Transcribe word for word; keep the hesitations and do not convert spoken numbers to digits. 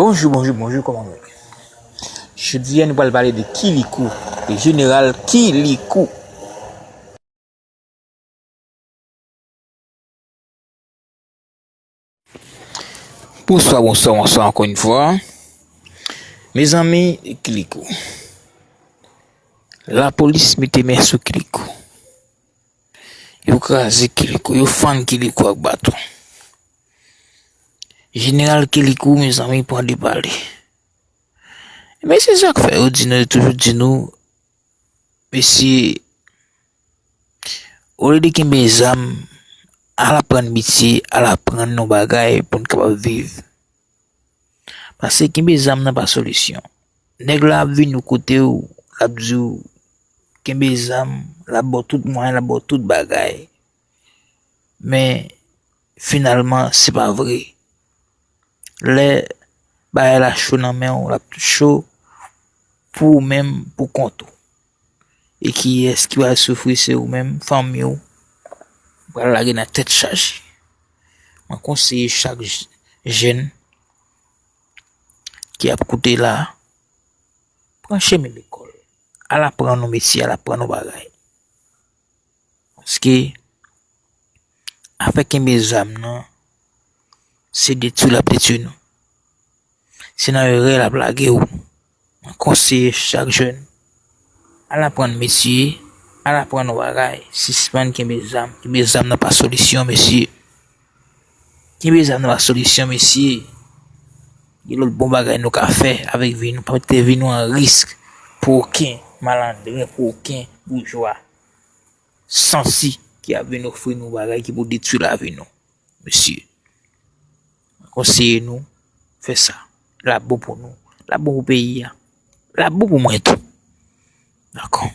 Bonjou, bonjou, bonjou, kòman nou ye? Jodi a, nou pral pale de Kilikou, de Jeneral Kilikou. Bonswa, bonswa, bonswa ankò yon fwa. Mezanmi, Kilikou. Lapolis mete men sou Kilikou. Yo kraze Kilikou, yo fann Kilikou ak baton. Jeneral Kilikou, mezanmi, pran de pale. Men se sa k fè yo di nou, yo toujou di nou, mesye, olye de kenbe zam, al aprann metye, al aprann yon bagay pou n kapab viv. Paske kenbe zam nan pa solisyon. Nèg la ap vin ou kote w, l ap di w, kenbe zam, l ap ba w tout mwayen, l ap ba w tout bagay. Men, finalman, se pa vre. Lè bagay la cho nan men w, l ap cho pou ou menm, pou kont ou. E kiyès ki pral soufri, se ou menm, fanmi w, pral lage nan tèt chaje. Mwen konseye chak j-, jèn ki ap koute la, pran chemen lekòl. Al aprann yon metye, al aprann yon bagay. Paske afè kenbe zam nan, se detwi l ap detwi nou. Se nan erè l ap lage w. Mwen konseye chak jèn, al aprann metye, al aprann yon bagay, sispann kenbe zam. Kenbe zam nan pa solisyon, mesye. Kenbe zam nan pa solisyon, mesye. Gen lòt bon bagay nou ka fè avèk vi nou. Pa mete vi nou an risk pou okenn malandren, pou okenn boujwa sansi ki ap vin ofri nou bagay ki pou detwi lavi nou. Mesye, mwen konseye nou fè sa. L ap bon pou nou. L ap bon pou peyi a. L ap bon pou mwen tou. Dakò.